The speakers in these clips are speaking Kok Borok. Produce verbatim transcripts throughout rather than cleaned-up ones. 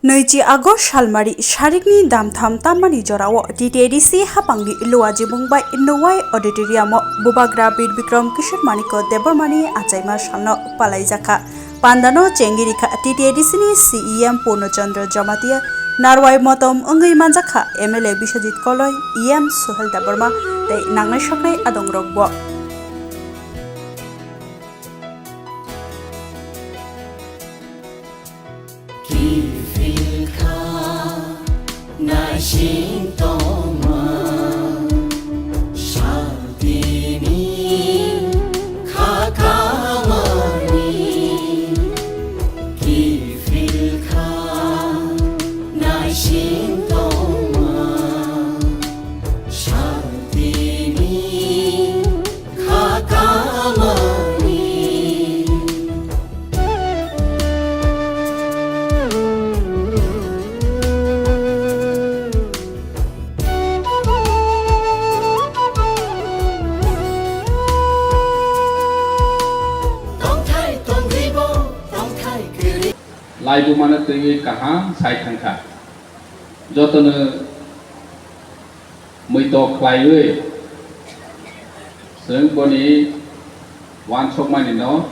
Nwichi August salmari sarikni damtham tammani jorao T T A D C hapangni Luajimung bai Nowai Auditorium o Bubagra Bir Bikram Kishore Manikya Debbarmani achaima salno palaijakha. Pandano chengwi rikha T T A D C ni C E M Purno Chandra Jamatia, narwai motom wngwi manjakha M L A Biswajit Koloi, E M Suhel Debbarma tei nangnai saknai adongrokbo. Kiphilkha naising tongma, santini khakamani. Kiphilkha naising tongma, santini khakamani. Tongthai tongribo, tongthai kwrwi. Laibumano twiwi kaham sai thangkha. Jotono muitok khlaiwi chwng boni uansukmanino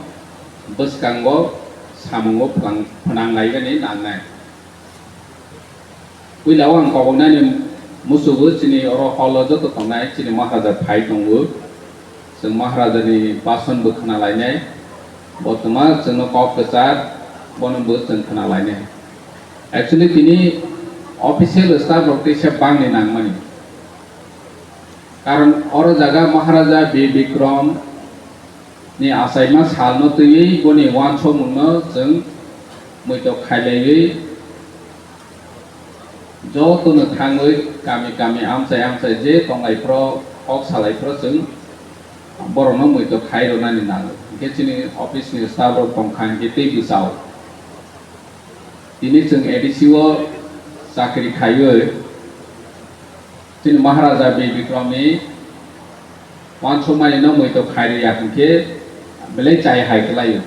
bwskango samungo phnang-, phnanglaigani nangnai. Puila o ang koboknani musugo chini oro hall o joto tongnai chini Maharaja phai tongo. Chwng Maharajani bason bo khna lainai, bo twma chwngno kok kwchar, bono bo chwng khna lainai. Actually, tini official staff rok teisa bangni nangmani. Karon oro jaga Maharaja Bir Bikram ni achaima salno twiwi boni uansukmungno chwng muitok khailaiwi jotono thangwi kami kami amchai amchai je tonglaipro, kok salaiphro chwng borokno muitok khai rwnani nango. Hinkhe chini office ni staff rok tongkha hinkhe tei bwsao. Tini chwng A D C o chakri khaiwi chini Maharaja Bir Bikram ni uansukmani no muitok khai rwya hinkhe belai chai hai kwlaio.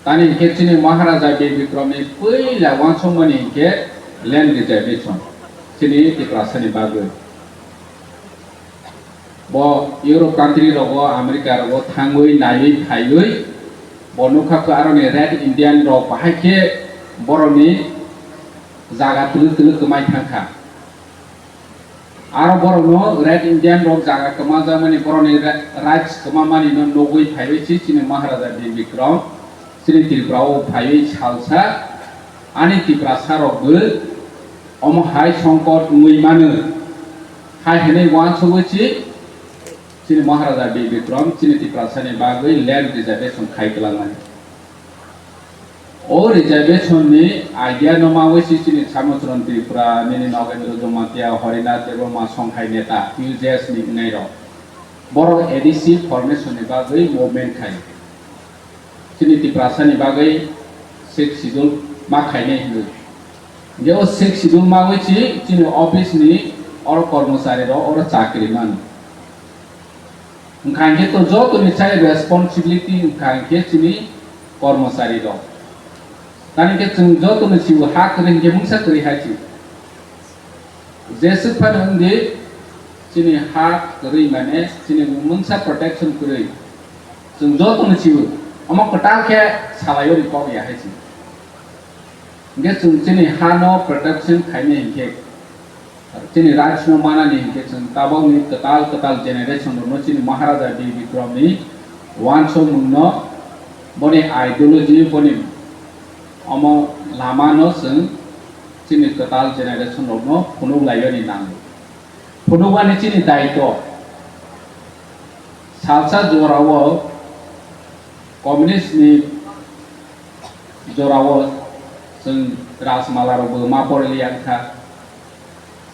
Tani hinkhe chini Maharaja Bir Bikram ni puila uansukmani hinkhe land reservation chini Tiprasa ni bagwi. Bo Europe country rogo, America rogo thangwi naiwi phaiwi bo nukha khe aroni Red Indian rok bahai khe borokni jaga twlwk twlwk kwmai thangkha. Aro borokno Red Indian rok jaga kwmajakmani, borokni ra-, rights kwmamani no nugwi phaiwi si chini Maharaja Bir Bikram chini Tripura o phaiwi salsa ani Tiprasa rok bo omo hai songkot wngwi mano hai hinwi uansugwi si chini Maharaja Bir Bikram chini Tiprasa ni bagwi land reservation khai kwlangmani. O reservation ni idea no mawi si chini Samuchron Tripura, nini Nogendra Jamatia, Harinath Debbarma songkhai neta, U J S ni wngnai rok. Borok A D C formation ni bagwi movement khai. Chini Tiprasa ni bagwi sixth schedule ma khainai hinwi. Je o sixth schedule mawi si chini office ni oro kormochari rok oro chakri mano. Wngkha hinkhe to jotoni chai responsibility wngkha hinkhe chini kormochari rok. Tani khe chwng jotoni sibo ha kwrwi hinkhe mungsa kwrwi hai si. Jeswk phano wngdi chini ha kwrwi mane chini mungsa protection kwrwi. Chwng jotoni sibo omo kwtal khe salaio ni kok ya hai si. Hinkhe chwng chini ha no protection khainai hinkhe. Chini rights no manani hinkhe chwng tabokni kwtal kwtal generation rokno chini Maharaja Bir Bikram ni uansukmung no, boni ideology, boni omo lama no chwng chini kwtal generation rokno phunuk laiyani nango. Phunukmani chini daitw. Salsa jorao communist ni jorao chwng Rajmala rokbo ma porli wngkha.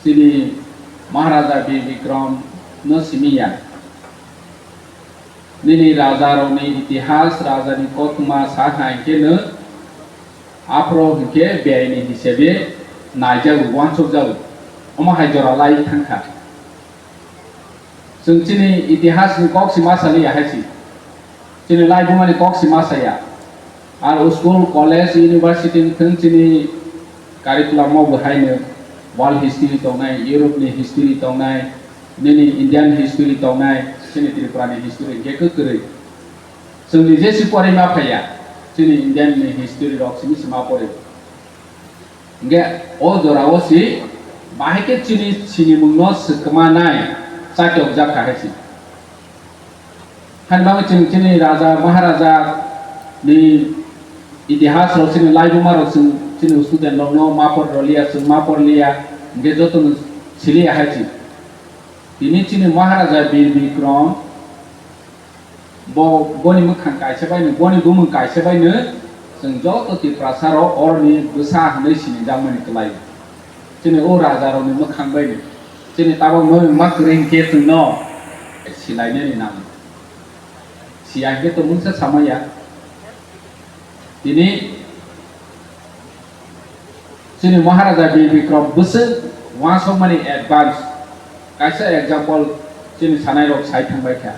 Chini Maharaja Bir Bikram no simi ya. Nini raja rokni itihas, raja ni koktwma sa hai khe no aphro hinkhe beaini hisabe naijago, uansukjago. Omo hai jora lai thangkha. Chwng chini itihas ni kok si ma saliya hai si. Chini laibuma ni kok si ma saya. Ar school, college, university ni thwng chini Curriculum o bo haino world history tongnai, Europe ni history tongnai, nini Indian history tongnai, chini Tripura ni history hwnkhe kwrwi. Chwng ni je si porwi ma phaiya, chini Indian ni history rok simi sima porwi. Hwnkhe o jora o si bahai khe chini sinimung no swkma nai chakhe ok jak kha hai si. Hani bagwi chwng chini raja, maharaja ni itihas rok, chini laibuma rok chwng chini student rok no ma por rwliya, chwng ma por liya, hwnkhe joto no siliya hai chwng. Tini chini maharaja Bir Bikrom bo, boni mwkhang kaisa bai no, boni bumung kaisa bai no chwng joto Tiprasa rok oroni bwsa hwnwi sinijakmani kwlai. Chini o raja rokni mwkhang bai no. Chini tabok no ma kwrwi hinkhe chwngno silainani nang. Siya hinkhe to mungsa samaya. Tini chini Maharaja Bir Bikrom bwswk uansukmani advance. Kaisa example chini sanai rok sai thangbai kha.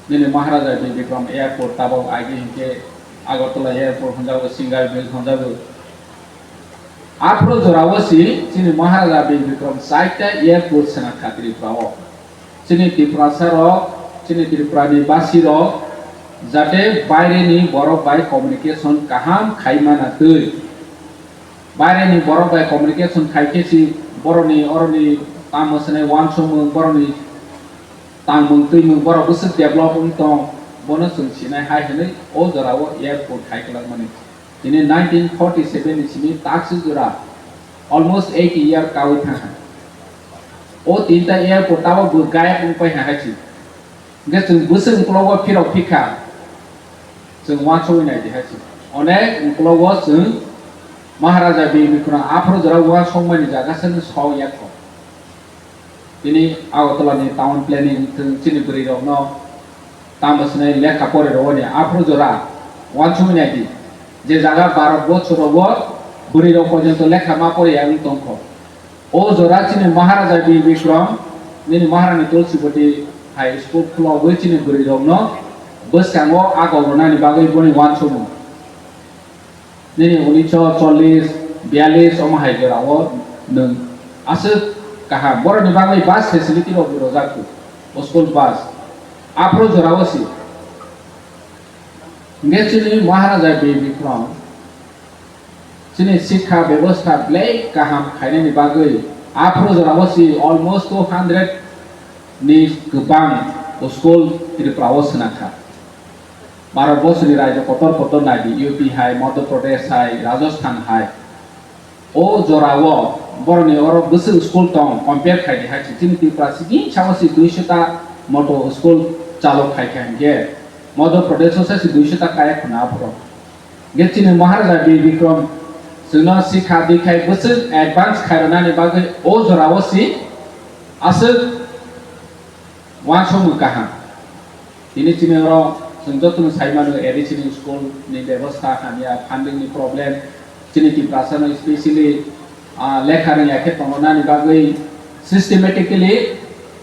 Nini Maharaja Bir Bikrom airport tabok agi hinkhe Agartala airport hwnjago, Singar Mill hwnjago. Aphuru jorao si chini Maharaja Bir Bikrom chaita airport swnam kha Tripura o. Chini Tiprasa rok, chini Tripura ni basi rok jate baire ni borok bai communication kaham khai mana twi. Baire ni borok bai communication khai khe si borok ni oro ni tamo swnai uansukmung, borok ni tangmung twimung borok bwswk develop wng tong, bono chwng sinai hai hwnwi o jorao airport khai kwlak mani. Tini nineteen forty seven ni simi taksi jora almost eighty year kaui thangkha. O tinta airport tabo bo gayab wng pai hai si. Hwnkhe chwng bwswk uklogo phirok phikha, chwng uansugwi nai di hai si. Onek uklogo chwng Maharaja Bir Bikrom aphuru jora uansukmani jaga se sok yakho. Tini Agartala ni town planning wngthung chini bwrwi rok no tamo swnai lekha pore rw ni aphuru jora uansugwi nai di. Je jaga Bharat borsho rogo bwrwi rok porjonto lekha ma pore ya wng tongkho. O jora chini Maharaja Bir Bikrom nini Maharani Tulsibati hai school khulogwi chini bwrwi rok no bwskango agok rwnani bagwi boni uansukmung. Nini unisho chollish, biyallish omo hai jora o nwng aswk kaham. Borokni bagwi bus facility rok bo rwjak kho, school bus. Aphuru jora o si. Hwnkhe chini Maharaja Bir Bikrom chini sikha bebostha belai kaham khainani bagwi aphuru jora o si almost two hundred ni kwbang school Tripura o swnam kha. Bharat borsoni rajyo kotor kotor nai di, U P hai, Madhya Pradesh hai, Rajasthan hai. O jora o borokni oro bwswk school tong, compare khai di hai se. Chini Tripura simi sao se duiso ta moto school chalo khai kha hinkhe, Madhya Pradesh o se duiso ta kaya khuna aphuru. Hinkhe chini Maharaja Bir Bikrom chwngno sikha dikhai bwswk advance khai rwnani bagwi o jora o se aswk uansukmung kaham. Tini chini oro chwng jotono sai mano, additional school ni bebostha hamya, funding ni problem. Chini Tiprasa no specially, ah, lekha rwngya khe tongo nani bagwi systematically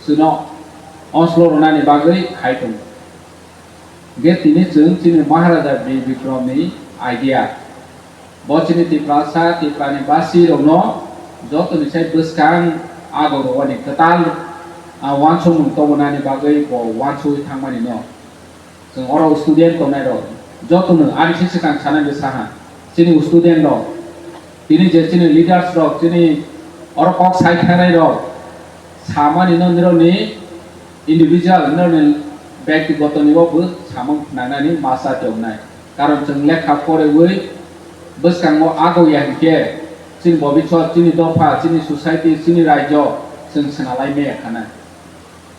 chwngno onslo rwnani bagwi khai tongo. Ge tini chwng chini Maharaja Bir Bikrom ni idea. Bo chini Tiprasa, Tiprani basi rokno jotoni sai bwskang agorwani kwtal, ah, uansukmung tobonani bagwi bo uansugwi thangmani no. Chwng oro student tongnai rok jotono ani se swkang sanai bwsa ha. Chini student rok, tini je chini leaders rok, chini oro kok sai thangnai rok, samani no nirokni individual, nirokni byaktigotoni bo bo samung nangnani masa tongnai. Karon chwng lekha porewi bwskango ago ya hinkhe chini bobiswt, chini dopha, chini society, chini rajyo chwng swnalai maya khana.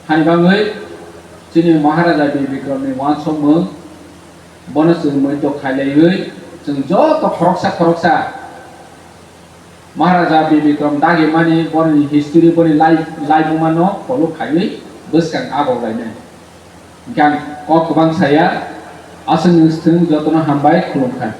Hani bagwi chini Maharaja Bir Bikramni uansukmung bono chwng moito khailaiwi chwng joto khoroksa khoroksa Maharaja Bir Bikram dagimani, boroni history, boni life, life wngmano follow khaiwi bwskang abok lainai. Hwnkhe ang kok kwbang saya, aswk nwng swng jotono hambai khulumkha.